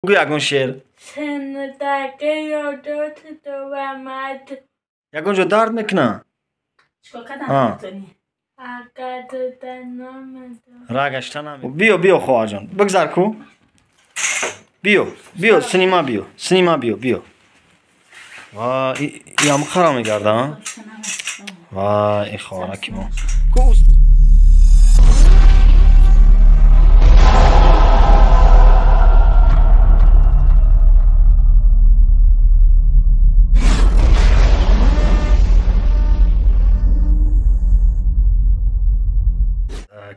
Бугӯ ягон шеър. Ягон ҷо дард мекунад? Ра гашта наме. Биё, биё, хоҳарҷон, бигзар ку. Биё, биё, синима биё, синима биё, биё. Ва иам хара мегарда, ва и хоҳараки мо.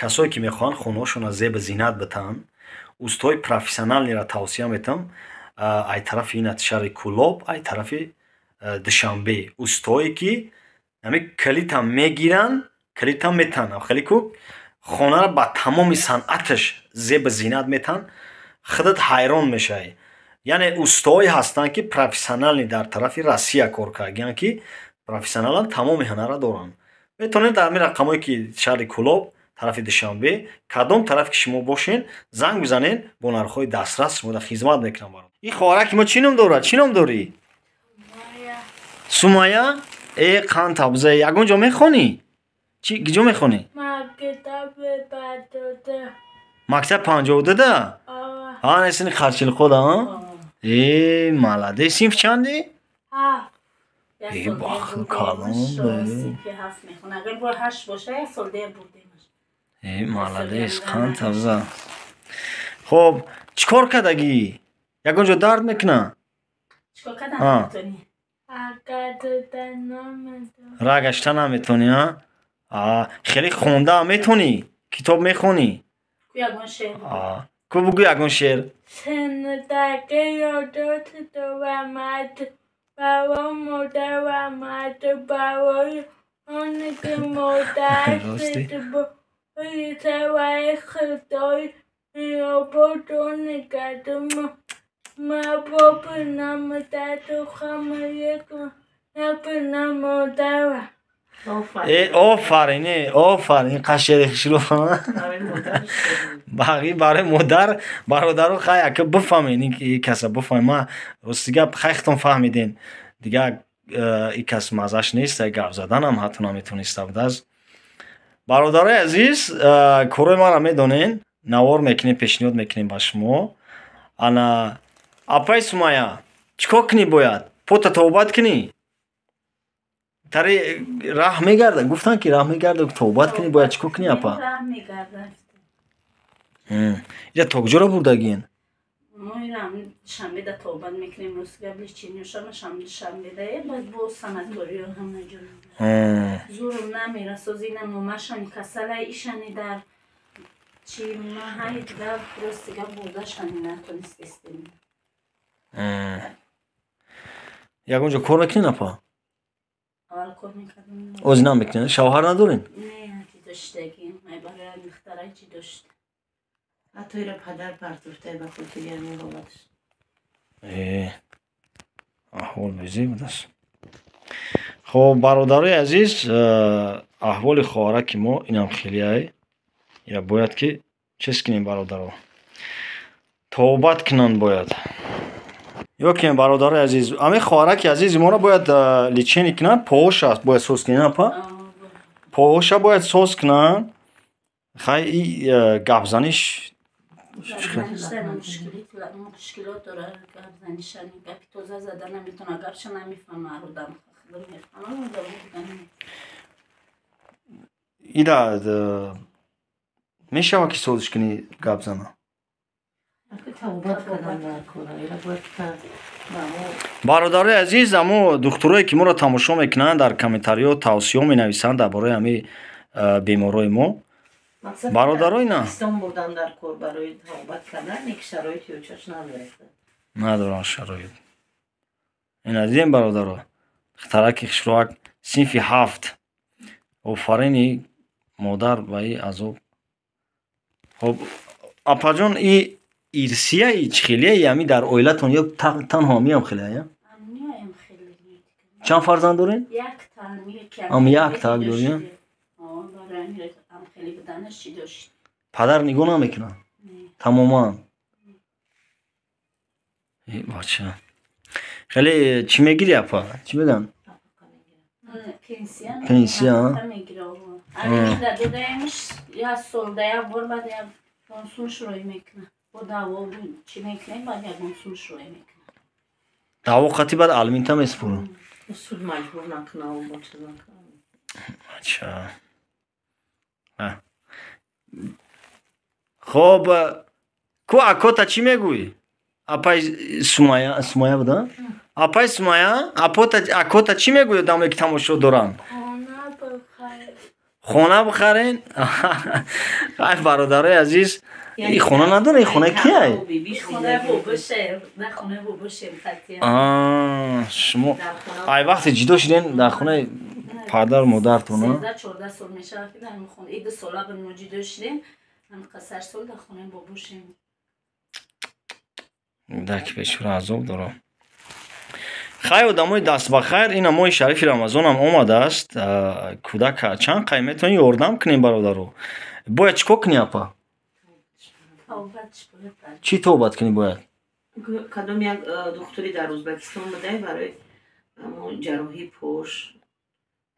Касое ки мехоҳанд хонаҳошонро зеба зинат битаҳанд, устои профессионалнеро тавсия метам. Ай тарафи ин шаҳри Кӯлоб, ай тарафи Душанбе, устое ки ҳами калитам мегиранд, калитам метаҳанд, хеле ку хонаро ба тамоми санъаташ зеба зинат метаҳанд, худат ҳайрон мешавӣ. Яъне устоое ҳастанд, ки профессионални дар тарафи Россия кор кардагианд, ки профессионалан тамоми ҳунарро доранд. Метавонед дар ҳамин рақамҳое ки шаҳри Кӯлоб, тарафи Душанбе, кадом тараф ки шумо бошен, занг бизанед, бо нархҳои дастрас шумода хизмат мекунам. Баро ин хоҳараки мо чӣ ном дорад? Чӣ ном дорӣ? Сумая. Э, қанд табза. Ягон ҷо мехонӣ? Чӣ, киҷо мехонӣ? Мактаб 52-да? А, несини Харчилқода? Э, молодец. Синф чанди? Э, бахл калон. Э, молодец, қанд табза. Хоб, чӣ кор кардагӣ? Ягон ҷо дард мекунад? Ра гашта наметавонӣ? А хеле хонда метавонӣ? Китоб мехонӣ? Ку бугӯ ягон шеър. Э, офарин, э, офарин, қашери хушрӯ. Бағи барои модар, бародару, хай, ака, бифаҳмед, ин каса бифаҳмед. Ма рости гап, хай, худтон фаҳмидем. Дигар ин кас маззаш нест, гап заданам ҳатто наметониста будааст. Бародарои азиз, корҳои маро медонен, навор мекунем, пешниҳод мекунем ба шумо. Ана, апаи Сумая, чӣ кор кунӣ бояд? Пота тавбат кунӣ? Тари раҳ мегарда, гуфтанд, ки раҳ мегарда, тавбат кунӣ бояд, чӣ кор кунӣ, апа? Ира то куҷоро бурдагиен? Шанбеда тавбат мекунем, рости гап, лечениёшама шанбеда, баъд бо санаториё ҳама ҷо. Зурум намерасоз, ина момашани касала, ишани дар чи маҳай гап, рости гап, бурдашани натонистестем. Ягон ҷо кор мекунед, апа? Аввал кор мекардам. Ози намекунед? Шавҳар надоред? Не, ҷудоштагим. Ай барои духтарай ҷудошт. Ҳатто ира падар партофтай ба хотири ҳамин ҳолатш. Э, аҳвол безеб будааст. Хоб, бародарои азиз, аҳволи хоҳараки мо инам хелеай. Ира бояд ки чиз кунем, бародаро, тавбат кунанд бояд. Ё ки, бародарои азиз, ҳамин хоҳараки азизи моро бояд лечение кунанд, поҳоша бояд соз кунанд, апа, поҳоша бояд соз кунанд. Хай, и гапзаниш Мушкилот дорад гапзанишани, гапи тоза зада наметавона, гапша намефаҳма, одам мефаҳма. Ира мешава ки созиш кунӣ, гап зана? Тавбат кардан дар кора. Ира бояд Бародарои азиз, амо духтурое ки моро тамошо мекунанд, дар комментариҳо тавсияҳо менависанд дар бораи ҳамин беморҳои мо, бародарои на Истон бурдан дар кор барои тавбат кардан, ки шароити ӯчаш намерасад. Надоранд шароит. Ина дидем, бародаро, духтараки хушрӯак, синфи 7. Офарини модар ба и азоб. Хоб, апаҷон, и ирсия, и чӣ хелия, ами дар оилатон ё танҳо амиам хелия? Чанд фарзанд доред? Ам якта дорем. Падар нигоҳ намекунад тамоман? Бача. Хеле чӣ мегирӣ апа? Чӣ медам? Пенсия. Пенсия. Додаемш як сол да як бор баъд як сум шурӯӣ мекунад. Бо даъво чӣ мекунем, баъд ягон сум шурӯӣ мекунад. Даъво қатӣ баъд алимента месупорам. Суд маҷбур накунад, бо чиз накунад. Ача. Хоб, ку акота чӣ мегӯӣ? Апай Сумая, Сумая буда? Апай Сумая, апота акота чӣ мегӯӣ одамое ки тамошо доранд? Хона бихарен? Ай бародарои азиз, и хона надора, и хона кияй? Шумо ай вақте ҷудо шуден дар хонаи падару модартон, а? 14 сол мешавад ки дар хона, и 2 сола ба мо ҷудо шудем, ҳам қасар сол дар хонаи бобошем. Даки бечора азоб дорам. Хай одамои даст ба хайр, ина моҳи шарифи Рамазонам омадааст. Кӯдака чанд қай метавонӣ ёрдам кунем бародаро? Бояд чӣ кор кунӣ апа? Чӣ тавбат кунӣ бояд? Кадом як духтури дар Ӯзбекистон будай барои ҷарроҳии пош.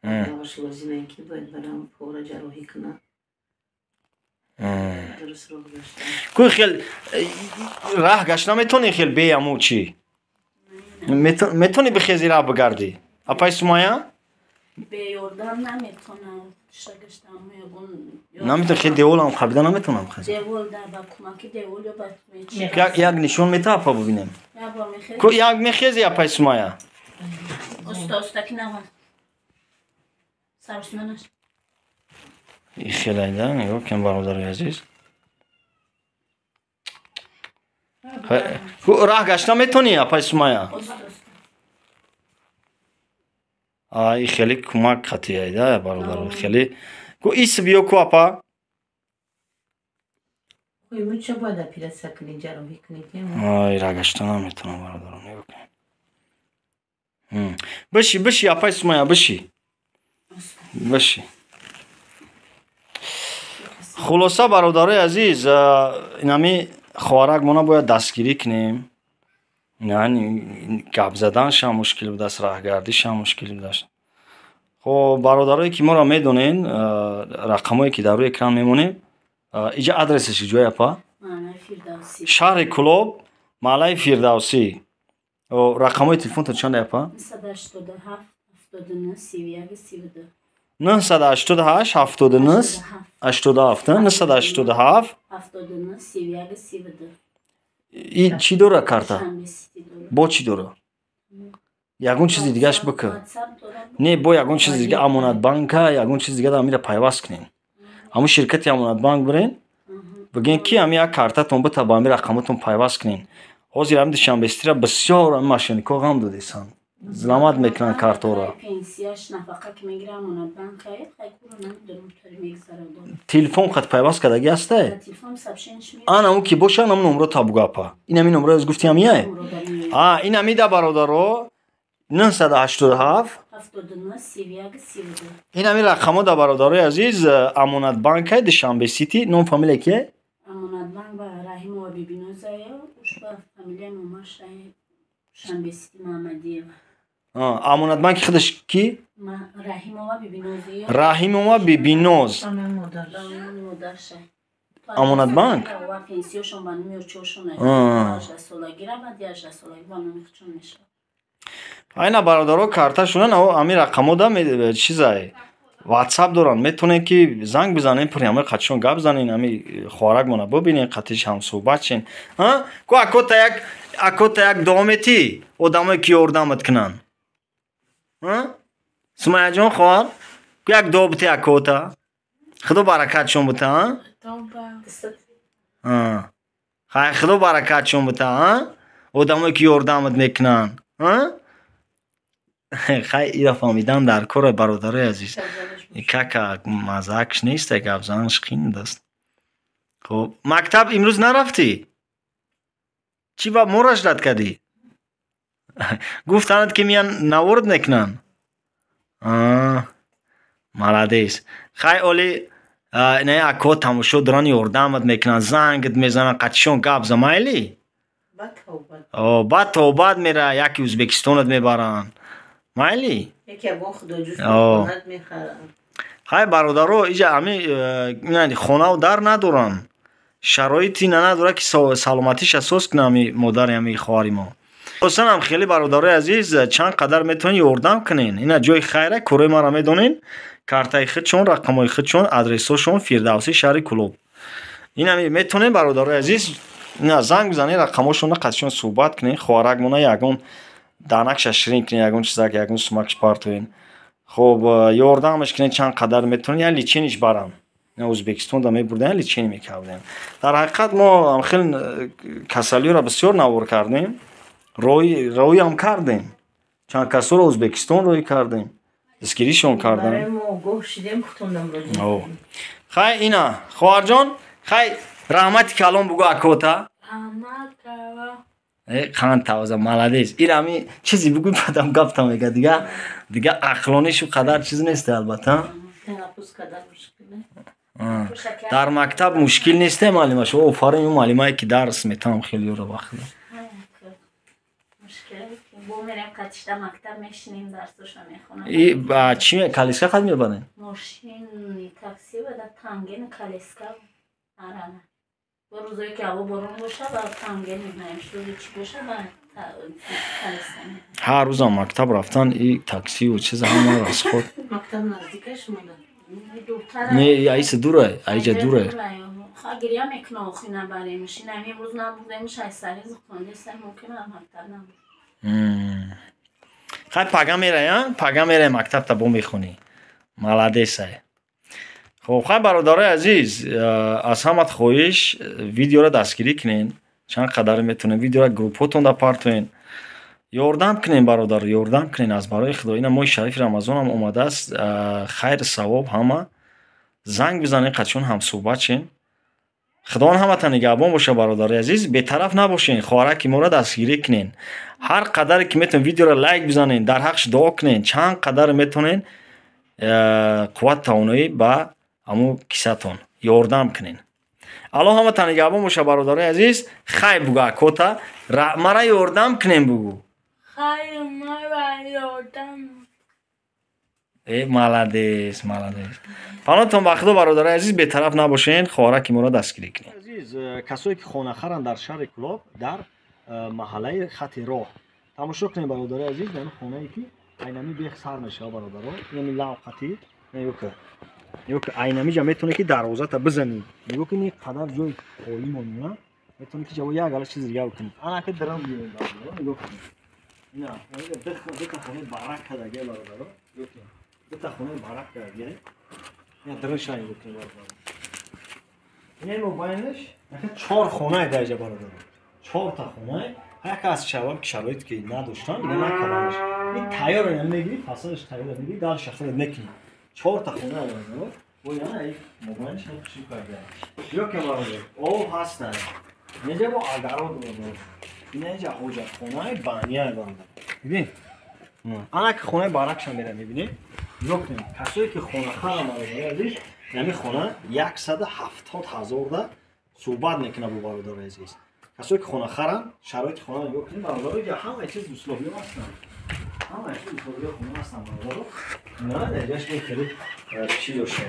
Даваш лозиме ки бояд барам пора ҷарроҳӣ кунад. Ку хел раҳ гашт наметавонӣ хел бе аму чӣ? Метавонӣ бихези раҳ бигардӣ? Апай Сумая? Бе ёрдам наметавонам. Наметавон хел деволам хабида наметавонам хез. Девол да ба кӯмаки девол ё ба як нишон мета апа бубинем. Ку як мехези апай Сумая? Оста оста ки нава. Сарсуна наш. Хелайда нигоҳ кун бародари азиз. Раҳ гашта метавонӣ апай Сумая? Ай хеле кӯмак қатиайда бародаро хеле. Ку ис биё ку апа? Ай раҳ гашта наметавонам бародаро нигоҳ кун. Биши биши апай Сумая биши. Биши. Хулоса бародарои азиз, инами хоҳаракмона бояд дастгирӣ кунем. Гап заданшам мушкил будааст, раҳгардишам мушкил будааст. Хоб бародарое ки моро медонен, рақамое ки дар рӯи экран мемонем, иҷа адресаш ҷой апа? Шаҳри Кӯлоб, маҳаллаи Фирдавсӣ. Рақамҳои телефонтон чанд апа? 988 79 87 987 79 31 32. И чӣ дора карта? Бо чӣ дора? Ягон чизи дигаш бика. Не, бо ягон чизи дига Амонатбанка, ягон чизи дига амира пайваст кунем. Ҳамун ширкати Амонатбанк бирен, бигӯен ки ами як картатон бита ба ами рақамотон пайваст кунем. Ҳозир ами Душанбе-Ситира бисёр ами мошенникҳо ғам додесанд. Зиламат мекунанд картаро. Телефон қад пайваст кардагӣ ҳастай? Ан ҳамун ки боша, ҳамун номро табугӯ апа. Ин ҳамин номро аз гуфти ҳамияй? А, ин ҳамида бародаро 987 ин ҳамин рақамҳо да бародарои азиз Амонатбанкай Душанбе-Сити. Ном фамилия кие? Амонатбанк ба Раҳимова Бибинозая, ушба фамилия номаш Душанбе-Сити Муҳаммадиева. Амонатбанки худаш ки? Раҳимова Бибиноз. Раҳимова Бибиноз. Амонатбанк? Пенсияшон ба номи очошон 18 солагира, баъд 18 солаги ба номи худшон мешавад. Айна бародаро карташона ами рақамҳо да чизай WhatsApp доранд, метавонед ки занг бизанед, прямо қатишон гап занед, ами хоҳаракмона бибинед, қатиш ҳамсӯҳбат шен. Ку акота як дуо метӣ одамое ки ёрдамат кунанд? Сумаяҷон хоҳар, ку як дуо бите акота. Худо баракатшон бута, а? Хай худо баракатшон бута, а? Одамое ки ёрдамат мекунанд. Хай ира фаҳмидан дар кора бародарои азиз. Кака мазаакш нест, гап занаш қин аст. Хоб, мактаб имрӯз нарафтӣ? Чӣ ба мораш рад кардӣ? Гуфтанд ки миян наворд мекунанд. Маладес. Хай оли инаи акҳо тамошо доранд, ёрдамат мекунанд, зангат мезананд, қатишон гап за майли? Баъд то баъд мера, яки Ӯзбекистонат мебаранд, майли. Хай, бародаро, иҷа ами хонаву дар надоранд, шароити надорад, ки саломатиша соз кунад ами модари, ами хоҳари мо. Хусусан хеле, бародарои азиз, чанд қадар метавонед, ёрдам кунен. Ина ҷои хайра, корои маро медонен, картаи худшон, рақамҳои худшон, адресҳошон: Фирдавсӣ, шаҳри Кӯлоб. Инами метавонем, бародарои азиз, ина занг бизанед, рақамҳошонро, қатишон суҳбат кунед. Хоҳаракмона ягон данакша ширин кунед, ягон чизак, ягон сумакш партоен. Хоб, ёрдамаш кунед, чанд қадар метавонед, я лечение ш барам. Ӯзбекистонда мебурдем, лечение мекардем. Дар ҳақиқат, мо хеле касалиёро бисёр навор кардем, роҳиам кардем, чанд касоро Ӯзбекистон роҳӣ кардем, дастгиришон кардем. Хай, ина, хоҳарҷон, хай, раҳмати калон бугӯ акота. Қанд тавоза, молодец. Ирами чизе бугӯй, баъдам гапта мега. Дига ақлонишу қадар чиз нест, албатта. Дар мактаб мушкил несте, муаллимаш? Офарин ӯ муаллимае, ки дарс метавам хелиёро вақт. Бо мерем, қатишта мактаб мешинем, дарсоша мехонам. Чи, коляска қад мебарем? Мошини такси бада, танген, коляска арана. Бо рӯзое, ки ҳаво борон боша, ба танген мебарем, рӯзи чӣ боша, ба коляска. Ҳар рӯзам мактаб рафтан и таксиву чиза, ҳама расход. Мактаб наздика шумода? Не, аиса дурай, аиҷа дурай. Гиря мекуна, охи набаремш. Инами имрӯз набурдемш, ай сари зухондеса, мумкин мактаб набуд. Хай, пага мерая, пага мерай мактабта, бо мехонӣ, молодец ай. Хоб, хай, бародарои азиз, аз ҳамат хоҳиш, видеоро дастгирӣ кунен, чанд қадар метавонем, видеоро группҳотонда партоен, ёрдам кунем, бародар, ёрдам кунен аз барои Худо. Ина моҳи шарифи Рамазонам омадааст, хайр савоб. Ҳама занг бизанед, қачон ҳамсӯҳбат шен. Худованд ҳаматон нигаҳбон боша, бародари азиз, бетараф набошен, хоҳараки моро дастгирӣ кунен, ҳар қадаре ки метавонед, видеоро лайк бизанед, дар ҳаққш дуо кунен, чанд қадаре метавонед, қувват, тавоноӣ ба ҳамун кисатон ёрдам кунен. Аллоҳ ҳаматон нигаҳбон боша, бародарои азиз. Хай бугӯ, акота, мара ёрдам кунем, бугӯ. Хай, мара ёрдам. Э, молодец, молодец. Паноҳтон ба Худо, бародарои азиз, бетараф набошен, хоҳараки моро дастгирӣ кунед. Азиз, касое ки хонахаранд дар шаҳри Кӯлоб, дар маҳаллаи хати роҳ, тамошо кунед, бародарои азиз, дар хонае, ки айнами бех сар мешавад, бародаро, инами лавқати ёки айнамиҷа метавонед, ки дарвозата бизанӣ. Нигоҳ кунед, қадар ҷои холӣ монина, метавонед, ки ҷаво як гала чиз дига бикунед. Анаки драм биёед, бародаро, нигоҳ кунед, ина дута хонаи барак кардагия, бародаро, дута хонаи барак кардагия. Ина дринша нигоҳ кунед, бародаро, ина мобайнаш чор хонае даҷа, бародаро, чорта хонае. Яке аз шабаб, ки шароите ки надоштан, дига накарданаш. Ин тайёра мегирӣ, фасадаш тайёра мегирӣ, далша худат мекунӣ. Чорта хона, бародаро, бо яна мобайнаш хуши карда. Ё ки, бародар, об ҳаста неҷа, бо огород, бародар, инаҷа ҳоҷатхонаи баняй, бародар, бибин, ана ки хонаи баракша мера, мебинӣ. Нигоҳ кунед, касое ки хонахара, бародари азиз, ҳамин хона 170 000-да суҳбат мекунад бо бародари азиз. Касое ки хонахаранд, шароити хона нигоҳ кунед, бародаро, ҷа ҳамаи чиз, условия ҳастанд, ҳамаи чиз, условия хона ҳастанд, бародаро. На даҷаш мехеле чӣ дошта.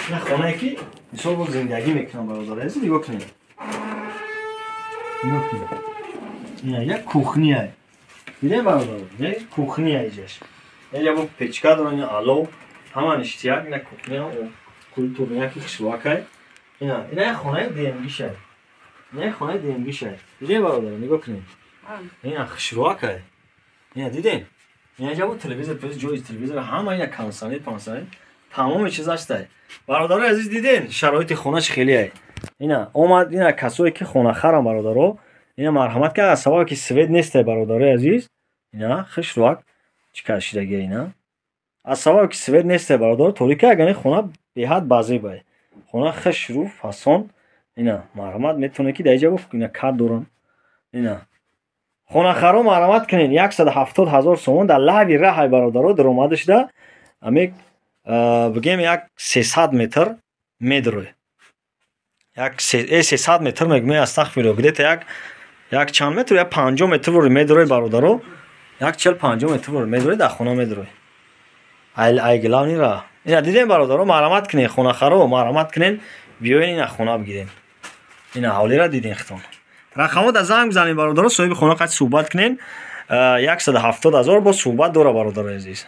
Ина хонае, ки мисол бо зиндагӣ мекунанд, бародари азиз, нигоҳ кунед, нигоҳ кунед, ина як кухня дидем, бародаро, кухня иҷаш, инҷа бо печка доран, алов, ҳама ништяк. Ина кухня культурный, ки хушвакай. Ина як хонаи ДМГишай, ина як хонаи ДМГишай, дидем, бародаро, нигоҳ кунед, ина хушрӯакай, ина дидем, ина бо телевизор, ҷои телевизор ҳама, ина кондиционер, пансионер, тамоми чиз ҳастай. Бародарои азиз, дидем, шароити хонаш хелеай. Ина омад, ина касое ки хонахарам, бародаро, ина марҳамат ки аз сабабе ки свет нестай, бародарои азиз, ина хушрӯак чӣ кашидагия. Ина аз сабабе ки свет нестай, бародаро, торика, агар хона беҳад базебай, хона хушрӯ фасон. Ина марҳамат, метавонед, ки дар иҷа ина кат дорам. Ина хонахаро марҳамат кунед, 170 000 сомон, дар лави раҳай, бародаро, даромада шуда, ами бигем, як 300 метр медрӯй, як 300 метр мегӯем, астағфирулло, где-то як Як чанд метр, як 50 метр вори медорои, бародаро, як 40-50 метр вори медорои, дар хона медорои. Ай главный ра ина дидем, бародаро. Марҳамат кунен, хонахаро, марҳамат кунен, биёен, ина хона бигирем. Ина ҳавлира диден хитон. Рақамҳо да занг бизанед, бародаро, соҳиби хона қати суҳбат кунен. 170 000 бо суҳбат дора, бародарои азиз.